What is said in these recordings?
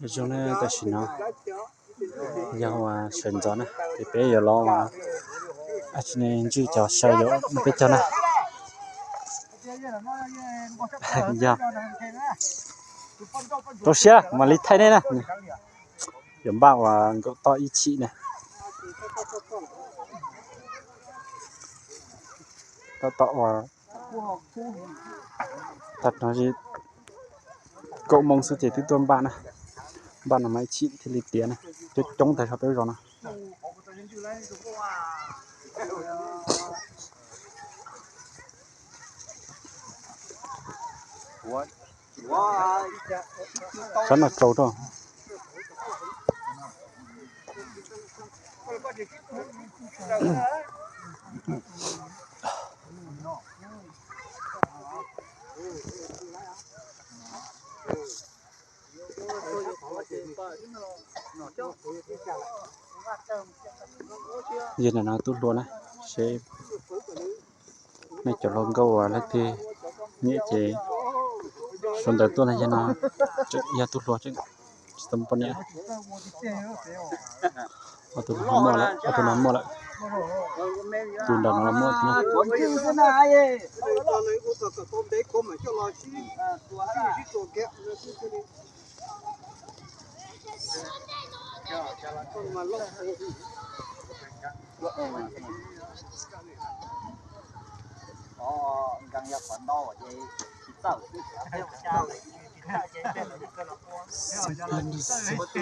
Zoo na, tam sim no yog sawv ntxov na, ces peb yuav los ua, a, ntswj cov saw yuav peb caug na. Yog, rau siab mam li thaij nej na. Yuav npaj uas nkaum toj ib chim na. Tab tom uas, tag no kaum moo xwb ces twb tuaj npaj na. Npaj no mas ib chim thiaj li tiav na. Coob coob tag zog peb lub zos no. Sab no tsaus rau. Yog nim no tub hluas na, seb nej cov hluas nkauj uas leej twg nyiam ces sawv ntawd tuaj na. Yog no, yog tub hluas tseem tsis tau poj niam. Ob tug no muaj lawm, ob tug no muaj lawm. Tus nram no muaj.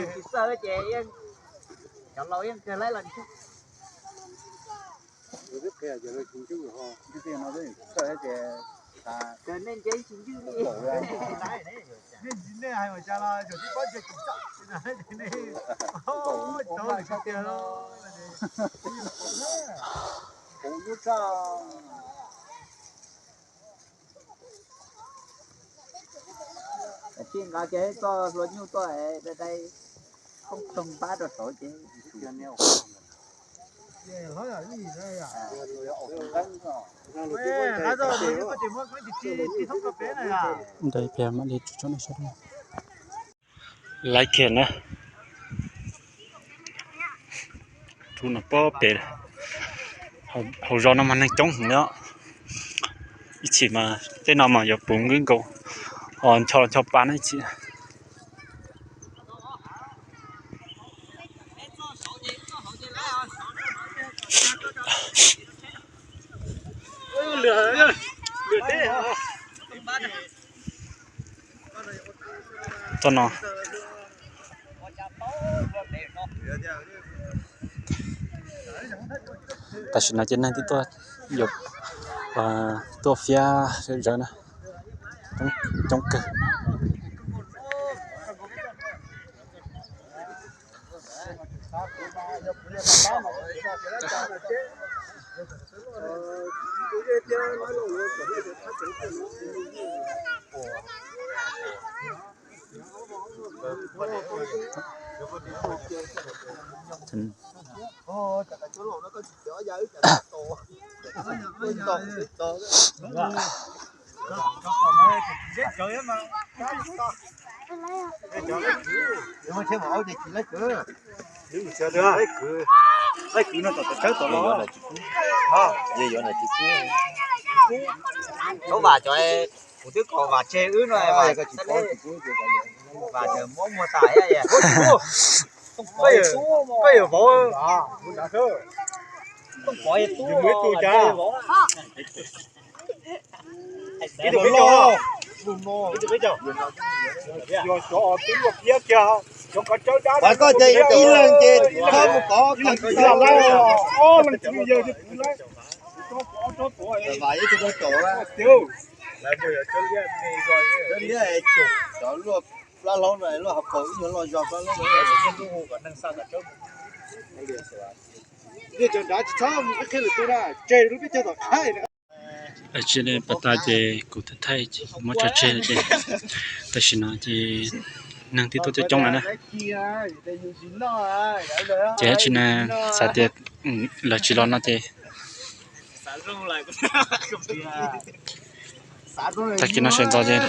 Tsis txawj ces yeej, cov laus yeej kawg laib los. Nej ntse tsis ntse li. Nej hais ua cas los yog tib pob ntseg tsis txawj, nej, tau li tiag los. Tsis nqa kiag txoj hlua nyuj tuaj dai dai, thoob toog pab rau saud ces. Ntawd ib pliag mam li tso nej saib. Laiv kiag na. Rau no pob pem, hauv zos no mas neeg coob heev li os. Ib chim mas tej no mas yuav puv nkaus ncho ncho pa na ib chim. Txoj no, tam sim no ces neeg twb tuaj, yuav tuaj fiab zawv na, coob kawg. Kuv vam cov, kuv twb kom vam tseg wb no, vam muab muag tas. Koj yuav vauv, Tooj Pov, ib tug cas, ib tug peb caug, yog cov twb luaj piab kiag, cov kav tsawb dab, koj ces ib leeg ces txhob mus kov, ib leeg tsis yog lawm, ob leeg tsis yog, cov pov ob tsob tuav, cov liab, cov luaj plab hlaub no luaj hav paus ib nyuag loj zog plab hlaub no. Cov nrad tsis txhob mus qhib lwm tus na, tseg lub peb caug tom qhaib. Tsis li pas tas ces kuv thaij thaij ces kuv muab tso tseg ces tam sim no ces neeg twb tuaj coob coob lawm na. Ces tsis na, xav tias lawv tsis los no ces tag kis no sawv ntxov ces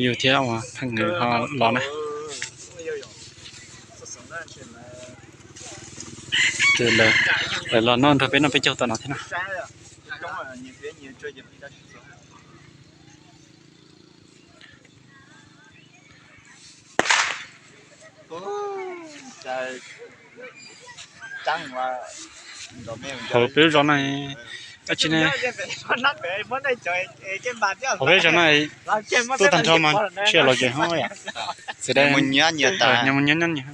yus thiab ua pheej nkawd ho los na. Ces lawv, lawv los noj nrog peb noj peb caug tom no thiab na. Hauv peb lub zos no, dab tsi ne? Hauv peb zos no tuaj tag nrho mas tsis los ze hov yom. Xav tias nyias mus nyob nyias.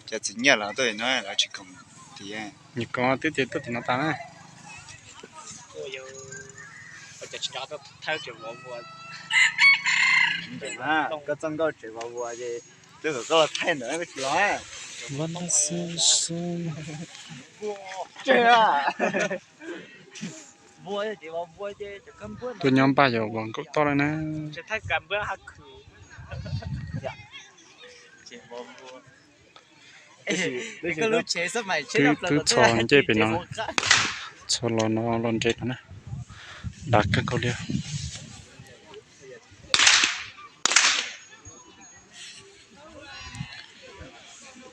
Cov txiv nyiaj los tuaj no lawv tsis khoom tias nyias koom twb tias tuaj tim no tas na. Koj txoj nkauj tseem vov vuas ces twb kom koj los thaij ntawm no koj tsis los. Tuaj nyob npaj yuav vov nkaum toj lawm na. Twb, twb txho ncej pem no, txho los no los nres no na. Dav kawg nkaus li.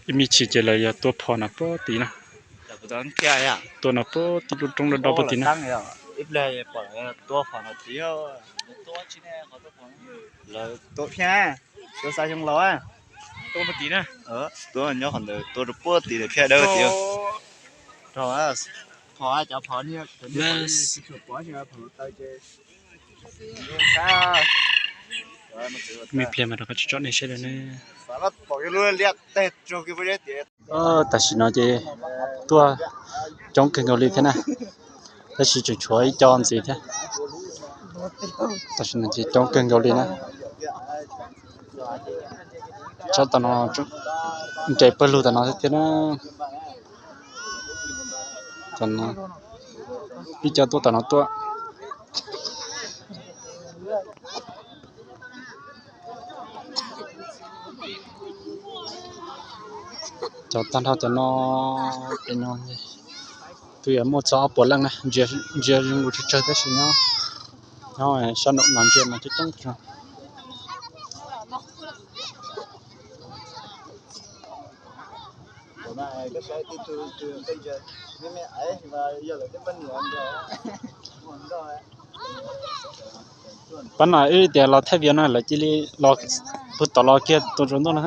Ib me ntsis ces lawv yog tua phom no puag tid na. Tua no puag tid lub roob do do puag tid na. Lawv tua thiab, tua xya xyoo laus, tua nyob qhov ntawd tua rau puag tid lawm thiab dawb tiag. Rau phom, cov phom, me pliag mas rau qhov tsis tsom nej seb lawm ne. Tam sim no ces tuaj coob kawg nkaus li thiab na, tab sis tseem tshuav ib co ntxiv thiab. Tam sim no ces coob kawg nkaus li na. Tsob tom no, nres pawg lug tom no thiab na. Tom no, ib co tuaj tom no tuaj. Cov tag nrho cov no, pem no twb yuav muaj txog ob puas leej na, ntsia zoo nkaus tsawg tsawg tab sis nyob, nyob sab nraum no ntsia mas coob coob tag zog. Pab no wb tias los thaij video no lawv cia li los puag tom los kiag tua tsaus ntuj no.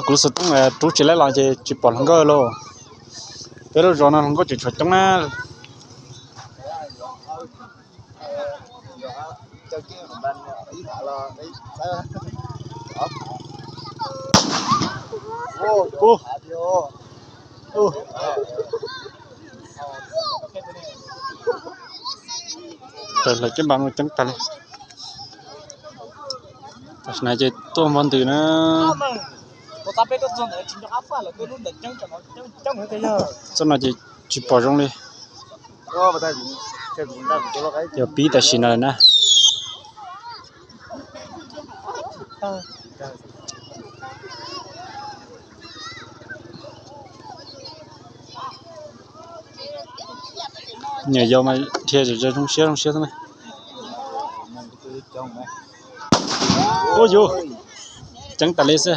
Kuv xov tooj rub tsis laib los ces tsis pom hluas nkauj lauj. Peb lub zos no hluas nkauj tseem tshuav coob na. Hlawv keb npas no coob tag li. Tam sim no ces tuaj npog ntws na. Txoj no ces tsis pom zoo li. Yog pib tam sim no na. Nyuam yaus mas dhia zoo siab zoo siab xwb na. Ua yus, ceev tas li xwb.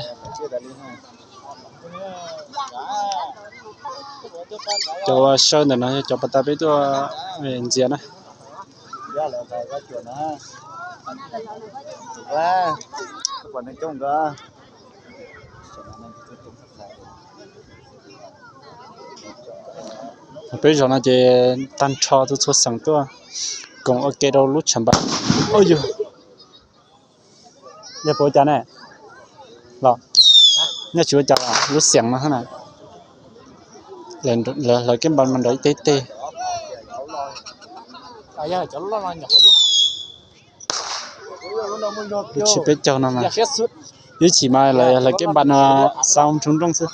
Cov saw ntawm no yog cov pas tas peb tuaj ntxias na. Peb zos no ces tag nrho txhua txhua xeem tuaj koom ua ke rau lub tshav npas. Ua yus, yog puas ua cas ne? Los, nyob tsis ua cas, lub xeem no na. Lawv hlawv keb npas mas nrov ib teg teg. Lub tsheb peb caug no mas, ib chim mas lawv hlawv keb npas no xa mus nroo nrooj xwb.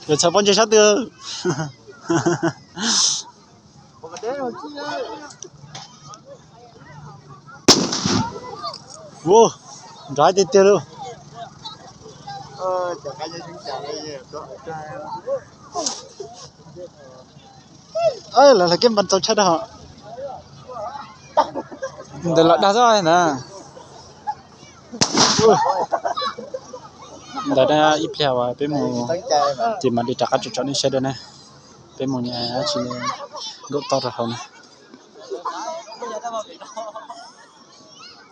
Yog txhawm pob ntseg sab twg? Ua, nrov tiag tiag lauj. Lawv hlais keb npas txaus tshaj rau hom. Ntawd los dag xwb na. Ntawd na, ib pliag uas peb mus ces mam li rov qab tsom tsom nej saib dua na. Peb mus nyob tsis nkaum toj rau hauv na.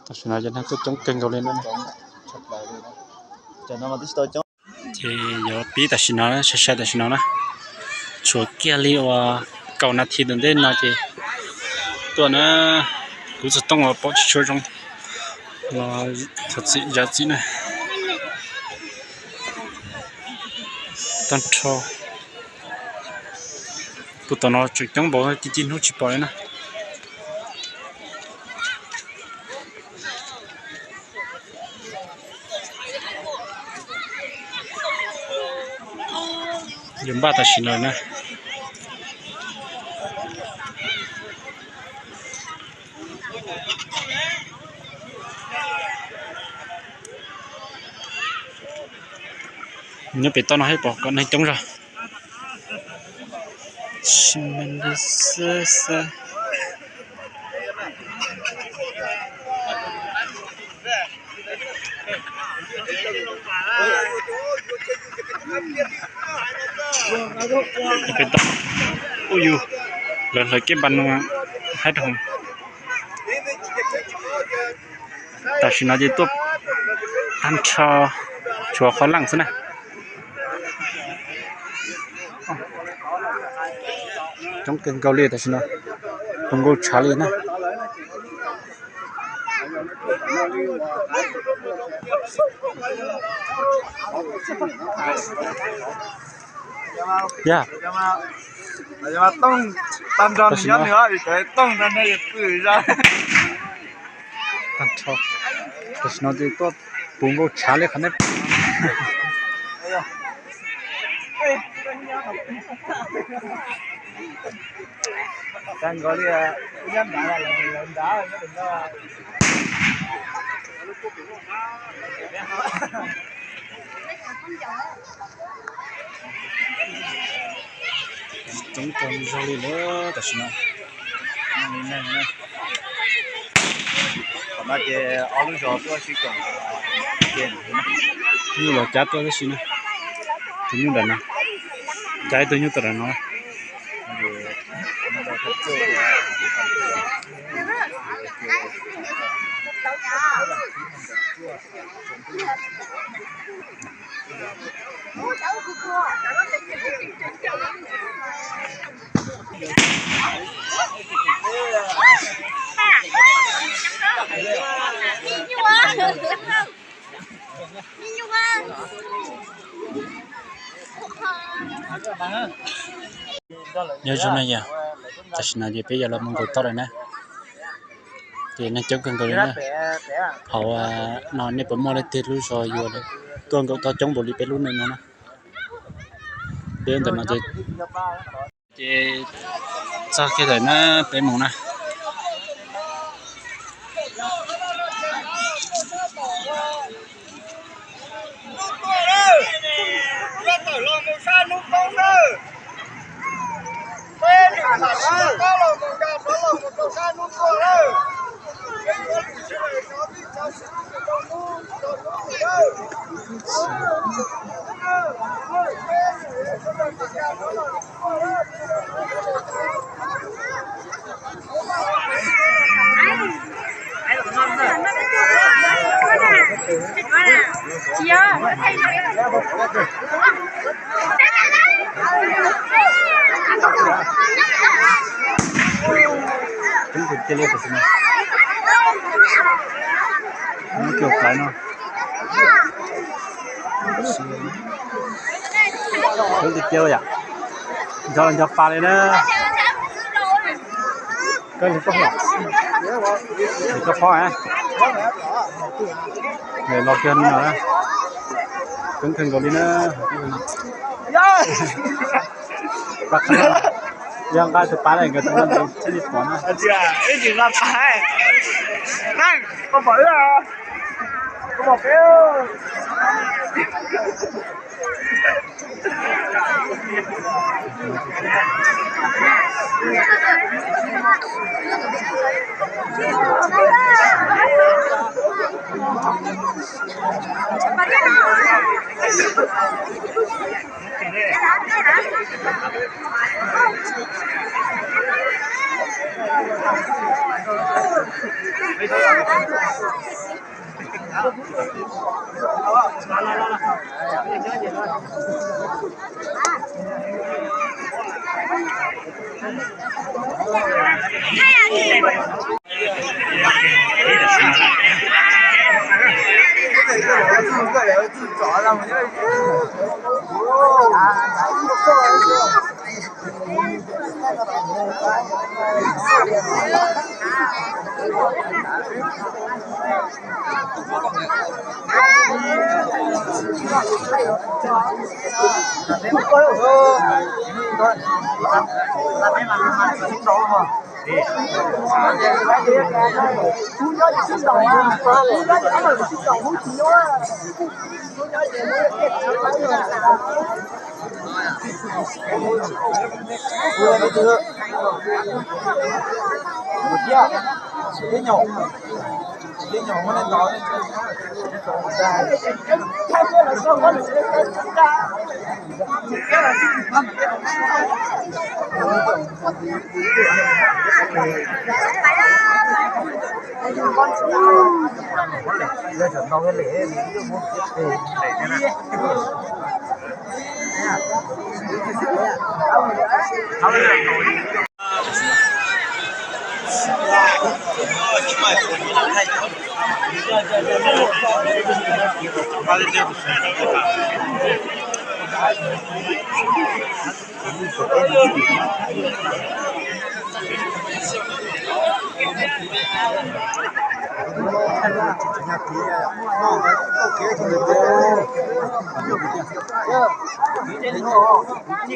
Tam sim no yog neeg tuaj coob kawg nkaus li na. Ces yuav pib tam sim no, sai sai tam sim no na, tshuav kiag li uas kaum nas this tom ntej no ces tuaj na. Kuv txog tooj uas pom tsis tshua zoo los thov txim zam txim na. Tag nrho puag tom no tseem coob npaum, ci ci hnub tsis pom li na. Yuav npaj tam sim no na. Nyob pem toj no thiaj pom kom neeg coob zog. Ua yus, lawv hlawv keb npas no haib rau. Tam sim no ces tuaj tag nrho tshuav qhov laj xwb na. Coob kawg nkaus li tam sim no, tus nkaus tshav li na. Yog, tam sim no, tam sim no ces tuaj puv nkaus tshav li qhov nej. Coob kawg nkaus li lawm tam sim no. Qhov no ces ob lub zos tuaj sib koom ces nyuj los cav tuaj tib si na. Tus nyuj nram no, cav ib tug nyuj tuaj nram no. Nyob zoo na yom, tam sim no ces peb yuav los mus nkaum toj lawm na. Ces neeg coob kawg nkaus li na. Hauv no nej puas muaj leej twg lub zos yuav tuaj nkaum toj coob npaum li peb lub neej no na? Peb ntawm no ces, ces txog kiag lawm na, peb mus na. Coob tiag tiag li tam sim no. Muab cua plawv no. Coob tiag tiag yom. Nco los nco pas li na. Koj li koj, koj phob a. Los kiag li no na. Coob kawg nkaus li na. Yog nqa tus pas li nkawd tus no thiaj li pom na. Ib tsis nqa pas, koj pom wb, koj pom peb.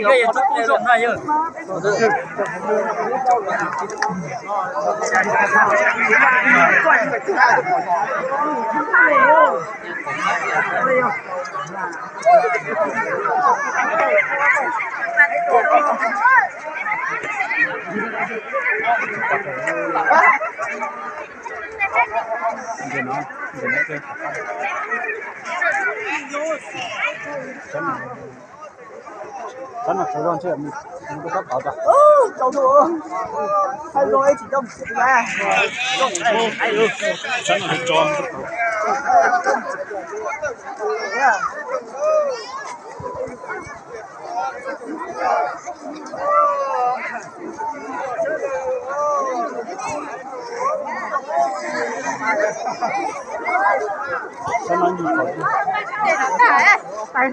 Koj tso tus los yog koj tab? Hais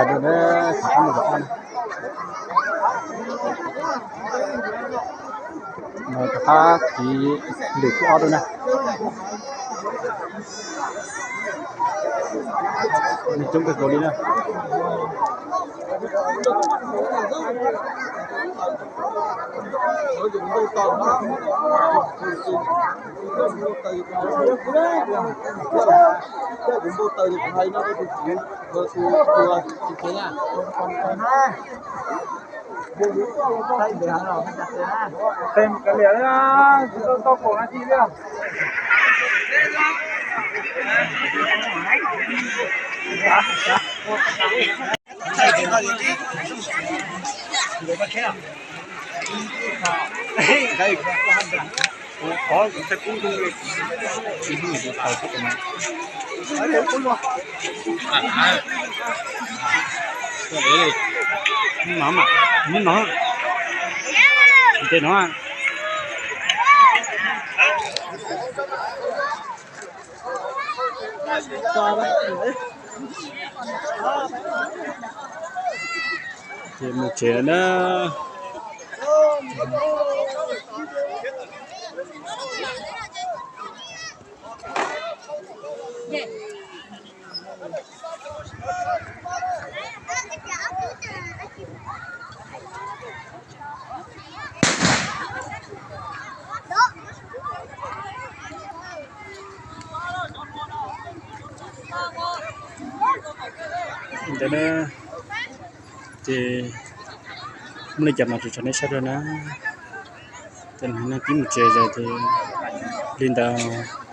rau nws, rov qab tiv lwm thib ob rau na. Nws coob kawg nkaus li na. Ces mus tsev na. Ntawd na, ces muaj li cas mas tso tseg nej saib dua na. Ces nej tib mus tsev ces li ntawd.